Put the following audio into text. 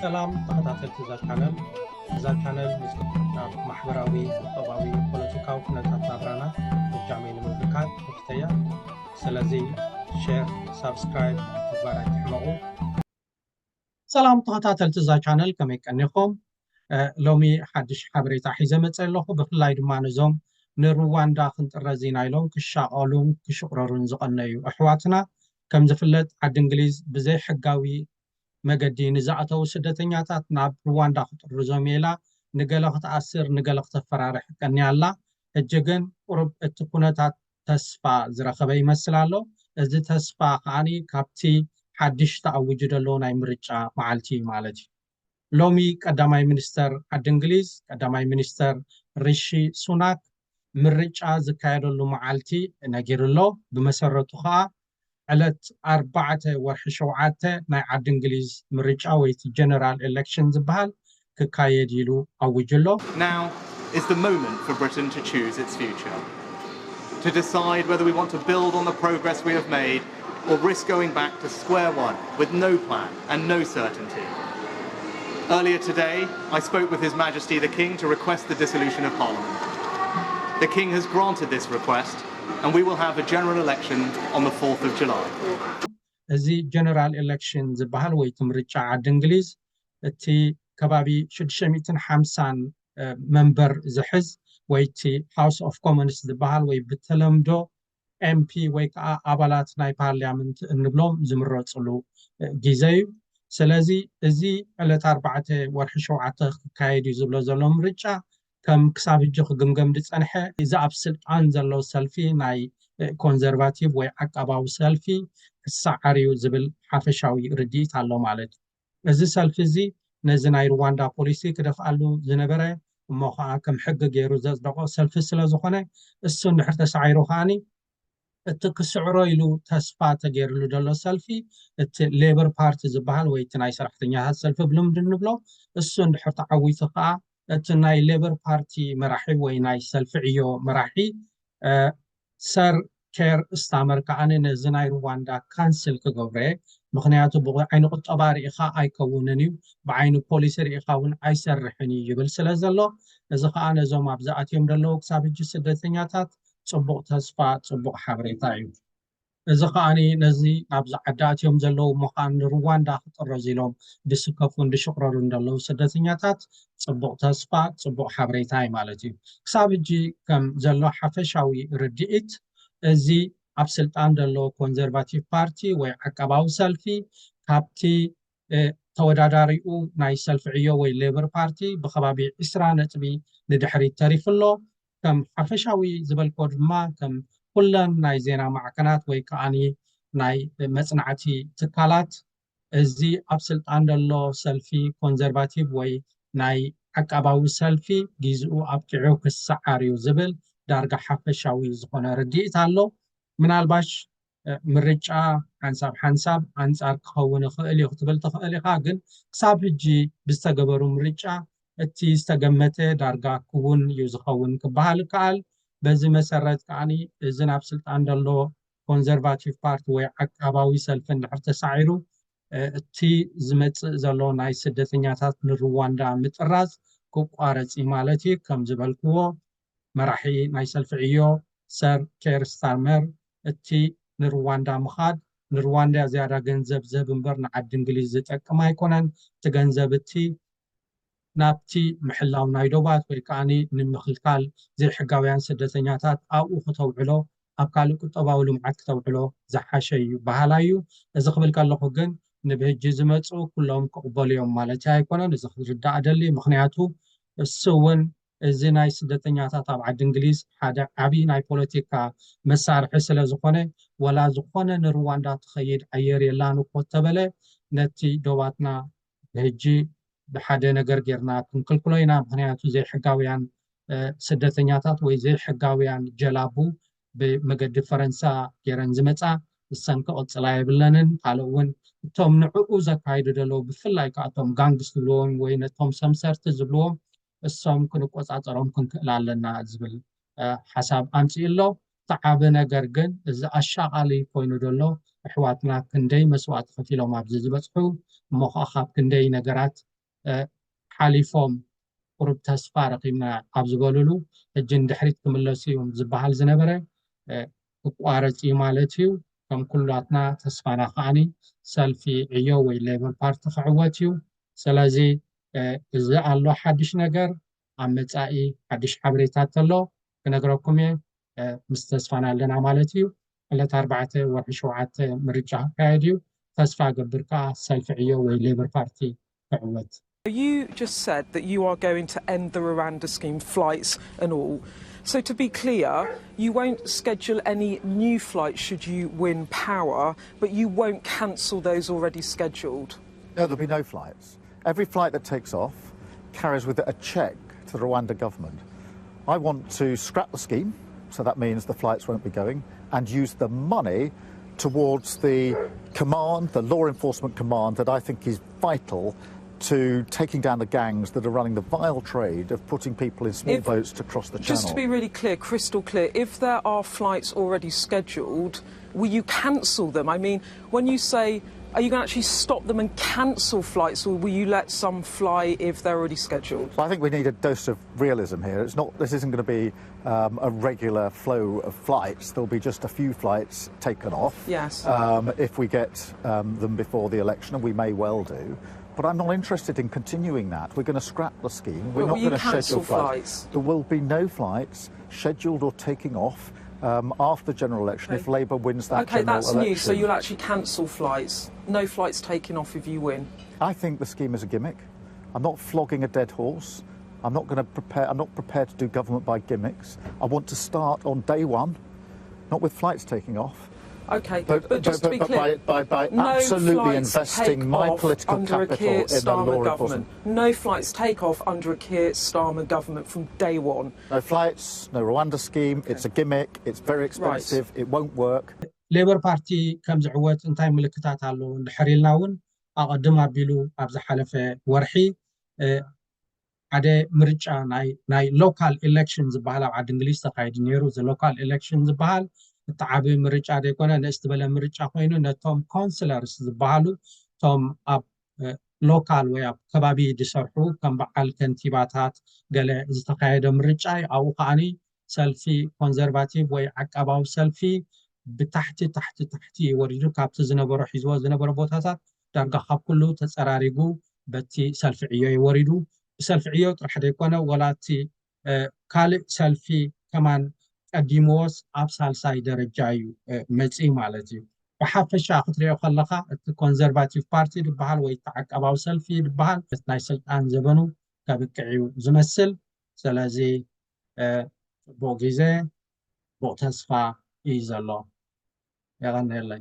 ሰላም ተኸታተልቲ እዛ ቻነል። እዛ ቻነል ምስ ኣብ ማሕበራዊ፣ ቁጠባዊ፣ ፖለቲካዊ ኩነታት ናብራና ፍጃመይ ንምምልካት ንፍተያ። ስለዚ ሼር፣ ሳብስክራይብ ምግባር ኣይትሕመቑ። ሰላም ተኸታተልቲ እዛ ቻነል፣ ከመይ ቀኒኹም? እ፣ ሎሚ ሓድሽ ሓበሬታ ሒዘ መጸ ኣለኹ። ብፍላይ ድማ ነዞም ንሩዋንዳ ክንጥረዝ ኢና ኢሎም ክሻቐሉን ክሽቕረሩን ዝቐነዩ ኣሕዋትና፣ ከም ዝፍለጥ ዓዲ እንግሊዝ ብዘይሕጋዊ መገዲ ንዝኣተዉ ስደተኛታት ናብ ሩዋንዳ ክጥርዞም ኢላ ንገለ ክትኣስር ንገለ ክተፈራርሕ ቀንያ ኣላ። ሕጂ ግን ቁሩብ እቲ ኩነታት ተስፋ ዝረኸበ ይመስል ኣሎ። እዚ ተስፋ ከዓኒ ካብቲ ሓድሽ ተኣዊጁ ዘሎ ናይ ምርጫ መዓልቲ እዩ ማለት እዩ። ሎሚ ቀዳማይ ሚኒስተር ዓዲ እንግሊዝ፣ ቀዳማይ ሚኒስተር ሪሺ ሱናክ ምርጫ ዝካየደሉ መዓልቲ ነጊሩ ኣሎ። ብመሰረቱ ከኣ ዕለት ኣርባዕተ ወርሒ ሸውዓተ ናይ ዓዲ እንግሊዝ ምርጫ ወይ እቲ ጀነራል ኤሌክሽን ዝበሃል ክካየድ ኢሉ ኣዊጁ ኣሎ። Now is the moment for Britain to choose its future, to decide whether we want to build on the progress we have made or risk going back to square one with no plan and no certainty. Earlier today, I spoke with His Majesty the King to request the dissolution of Parliament. The King has granted this request, and we will have a general election on the fourth of July. እዚ ጀነራል ኤሌክሽን ዝበሃል ወይ እቲ ምርጫ ዓዲ እንግሊዝ እቲ ከባቢ ሽዱሽተ ሚእትን ሓምሳን መንበር ዝሕዝ ወይ እቲ ሃውስ ኦፍ ኮመንስ ዝበሃል ወይ ብተለምዶ ኤምፒ ወይ ከዓ ኣባላት ናይ ፓርሊያመንት እንብሎም ዝምረፅሉ ግዜ እዩ። ስለዚ እዚ ዕለት ኣርባዕተ ወርሒ ሸውዓተ ክካየድ እዩ ዝብሎ ዘሎ ምርጫ ከም ክሳብ ሕጂ ክግምገም ዝፀንሐ እዚ ኣብ ስልጣን ዘሎ ሰልፊ ናይ ኮንዘርቫቲቭ ወይ ዓቃባዊ ሰልፊ ክሰዓር እዩ ዝብል ሓፈሻዊ ርድኢት ኣሎ ማለት እዩ። እዚ ሰልፊ እዚ ነዚ ናይ ሩዋንዳ ፖሊሲ ክደፍኣሉ ዝነበረ እሞ ከዓ ከም ሕጊ ገይሩ ዘፅደቆ ሰልፊ ስለ ዝኾነ እሱ እንድሕር ተሳዒሩ ከዓኒ እቲ ክስዕሮ ኢሉ ተስፋ ተገይርሉ ዘሎ ሰልፊ እቲ ሌበር ፓርቲ ዝበሃል ወይ እቲ ናይ ሰራሕተኛታት ሰልፊ ብልምዲ እንብሎ እሱ እንድሕር ተዓዊቱ ከዓ እቲ ናይ ሌበር ፓርቲ መራሒ ወይ ናይ ሰልፊ ዕዮ መራሒ ሰር ኬር ስታመር ከዓኒ ነዚ ናይ ሩዋንዳ ካንስል ክገብሮ እየ፣ ምክንያቱ ብዓይኒ ቁጠባ ርኢኻ ኣይከውንን እዩ፣ ብዓይኒ ፖሊሲ ርኢኻ እውን ኣይሰርሕን እዩ ይብል ስለ ዘሎ፣ እዚ ከዓ ነዞም ኣብዚ ኣትዮም ዘለዉ ክሳብ ሕጂ ስደተኛታት ፅቡቕ ተስፋ፣ ፅቡቕ ሓበሬታ እዩ። እዚ ከዓኒ ነዚ ኣብዚ ዓዲ ኣትዮም ዘለዉ እሞ ከዓ ንሩዋንዳ ክጥረዙ ኢሎም ዝስከፉን ዝሽቕረሩን ዘለዉ ስደተኛታት ፅቡቕ ተስፋ፣ ፅቡቕ ሓበሬታ እዩ ማለት እዩ። ክሳብ ሕጂ ከም ዘሎ ሓፈሻዊ ርድኢት እዚ ኣብ ስልጣን ዘሎ ኮንዘርቫቲቭ ፓርቲ ወይ ዓቃባዊ ሰልፊ ካብቲ ተወዳዳሪኡ ናይ ሰልፊ ዕዮ ወይ ሌበር ፓርቲ ብከባቢ ዕስራ ነጥቢ ንድሕሪት ተሪፉ ኣሎ። ከም ሓፈሻዊ ዝበልኮ ድማ ከም ኩለን ናይ ዜና ማዕከናት ወይ ከዓኒ ናይ መፅናዕቲ ትካላት እዚ ኣብ ስልጣን ዘሎ ሰልፊ ኮንዘርቫቲቭ ወይ ናይ ዓቃባዊ ሰልፊ ጊዜኡ ኣብቂዑ ክሰዓር እዩ ዝብል ዳርጋ ሓፈሻዊ ዝኾነ ርድኢት ኣሎ። ምናልባሽ ምርጫ ሓንሳብ ሓንሳብ ኣንጻር ክኸውን ይኽእል እዩ ክትብል ትኽእል ኢኻ፣ ግን ክሳብ ሕጂ ብዝተገበሩ ምርጫ እቲ ዝተገመተ ዳርጋ ክውን እዩ ዝኸውን ክበሃል ይከኣል። በዚ መሰረት ከዓኒ እዚ ናብ ስልጣን ዘሎ ኮንዘርቫቲቭ ፓርቲ ወይ ዓቃባዊ ሰልፊ እንድሕር ተሳዒሩ እቲ ዝመፅእ ዘሎ ናይ ስደተኛታት ንሩዋንዳ ምጥራዝ ክቋረፅ እዩ ማለት እዩ። ከም ዝበልክዎ መራሒ ናይ ሰልፊ ዕዮ ሰር ኬር ስታርመር እቲ ንሩዋንዳ ምኻድ ንሩዋንዳ ዝያዳ ገንዘብ ዝህብ እምበር ንዓዲ እንግሊዝ ዝጠቅም ኣይኮነን። እቲ ገንዘብ እቲ ናብቲ ምሕላው ናይ ዶባት ወይ ከዓ ንምክልካል ዘይሕጋውያን ስደተኛታት ኣብኡ ክተውዕሎ ኣብ ካልእ ቁጠባዊ ልምዓት ክተውዕሎ ዝሓሸ እዩ በሃላይ እዩ። እዚ ክብል ከለኹ ግን ንብህጂ ዝመፁ ኩሎም ክቕበሉ እዮም ማለት ኣይኮነን። እዚ ክርዳእ ኣደሊ። ምክንያቱ እሱ እውን እዚ ናይ ስደተኛታት ኣብ ዓዲ እንግሊዝ ሓደ ዓብዪ ናይ ፖለቲካ መሳርሒ ስለ ዝኾነ ወላ ዝኾነ ንሩዋንዳ ትኸይድ ኣየር የላን እኮ ተበለ ነቲ ዶባትና ብህጂ ብሓደ ነገር ጌርና ክንክልክሎ ኢና። ምክንያቱ ዘይሕጋውያን ስደተኛታት ወይ ዘይሕጋውያን ጀላቡ ብመገዲ ፈረንሳ ጌረን ዝመፃ እሰን ክቕፅላ የብለንን። ካልእ እውን እቶም ንዕኡ ዘካይዱ ዘለዉ ብፍላይ ከዓ እቶም ጋንግስ ዝብልዎም ወይ ነቶም ሰምሰርቲ ዝብልዎም እሶም ክንቆፃፀሮም ክንክእል ኣለና ዝብል ሓሳብ ኣምፅኡ ኣሎ። እቲ ዓቢ ነገር ግን እዚ ኣሻቓሊ ኮይኑ ዘሎ ኣሕዋትና ክንደይ መስዋእቲ ከፊሎም ኣብዚ ዝበፅሑ እሞ ከዓ ካብ ክንደይ ነገራት ሓሊፎም ቁሩብ ተስፋ ረኺብና ኣብ ዝበሉሉ፣ ሕጂ ንድሕሪት ክምለሱ እዮም ዝበሃል ዝነበረ ክቋረፅ እዩ ማለት እዩ። ከም ኩላትና ተስፋና ከዓኒ ሰልፊ ዕዮ ወይ ሌበር ፓርቲ ክዕወት እዩ። ስለዚ እዚ ኣሎ ሓድሽ ነገር፣ ኣብ መፃኢ ሓድሽ ሓበሬታ ተሎ ክነግረኩም እየ። ምስ ተስፋና ኣለና ማለት እዩ። ዕለት ኣርባዕተ ወርሒ ሸውዓተ ምርጫ ክካየድ እዩ። ተስፋ ገብር ከዓ ሰልፊ ዕዮ ወይ ሌበር ፓርቲ ክዕወት። You just said that you are going to end the Rwanda scheme, flights and all. So, to be clear, you won't schedule any new flights should you win power, but you won't cancel those already scheduled. No, there'll be no flights. Every flight that takes off carries with it a cheque to the Rwanda government. I want to scrap the scheme, so that means the flights won't be going, and use the money towards the command, the law enforcement command that I think is vital to taking down the gangs that are running the vile trade of putting people in small If- boats to cross the Just to channel. Be really clear, crystal clear, if there are flights already scheduled, will you cancel them? I mean, when you say, are you going to actually stop them and cancel flights, or will you let some fly if they're already scheduled? Well, I think we need a dose of realism here. It's not. This isn't going to be um, a regular flow of flights. There'll be just a few flights taken off. Yes. Um, if we get um, them before the election, and we may well do. But I'm not interested in continuing that. We're going to scrap the scheme. We're But not will you going to schedule cancel flights. Flights? There will be no flights scheduled or taking off um, after general election if Okay. Labour wins that Okay, general that's election. New. So you'll actually cancel flights. No flights taking off if you win. I think the scheme is a gimmick. I'm not flogging a dead horse. I'm not going to prepare. I'm not prepared to do government by gimmicks. I want to start on day one, not with flights taking off, Okay, but, but, just to be but clear, by, by, by no absolutely flights investing take my off political under a capital Keir in the Starmer law government. enforcement. No flights take off under a Keir Starmer government from day one. No flights, no Rwanda scheme. It's a gimmick. It's very expensive. It won't work. ሌበር ፓርቲ ከም ዝዕወት እንታይ ምልክታት ኣለዉ እንድሕር ኢልና እውን ኣቐድም ኣቢሉ ኣብ ዝሓለፈ ወርሒ ሓደ ምርጫ ናይ ሎካል ኢሌክሽን ዝበሃል ኣብ ዓዲ እንግሊዝ ተካይዱ ነይሩ። እዚ ሎካል ኢሌክሽን ዝበሃል እቲ ዓብዪ ምርጫ ዘይኮነ ንእስ ዝበለ ምርጫ ኮይኑ ነቶም ኮንስለርስ ዝበሃሉ እቶም ኣብ ሎካል ወይ ኣብ ከባቢ ዝሰርሑ ከም በዓል ከንቲባታት ገለ ዝተካየደ ምርጫ እዩ። ኣብኡ ከዓኒ ሰልፊ ኮንዘርቫቲቭ ወይ ዓቃባዊ ሰልፊ ብታሕቲ ታሕቲ ታሕቲ ወሪዱ ካብቲ ዝነበሮ ሒዝዎ ዝነበረ ቦታታት ዳርጋ ካብ ኩሉ ተፀራሪጉ በቲ ሰልፊ ዕዮ እዩ ወሪዱ። ብሰልፊ ዕዮ ጥራሕ ዘይኮነ ወላ እቲ ካልእ ሰልፊ ከማን ቀዲምዎስ ኣብ ሳልሳይ ደረጃ እዩ መፂኡ ማለት እዩ። ብሓፈሻ ክትሪኦ ከለካ እቲ ኮንዘርቫቲቭ ፓርቲ ዝበሃል ወይ እቲ ዓቃባዊ ሰልፊ ዝበሃል ናይ ስልጣን ዘበኑ ከብቅዕ እዩ ዝመስል። ስለዚ ፅቡቅ ግዜ፣ ፅቡቅ ተስፋ እዩ ዘሎ። የቀንየለይ።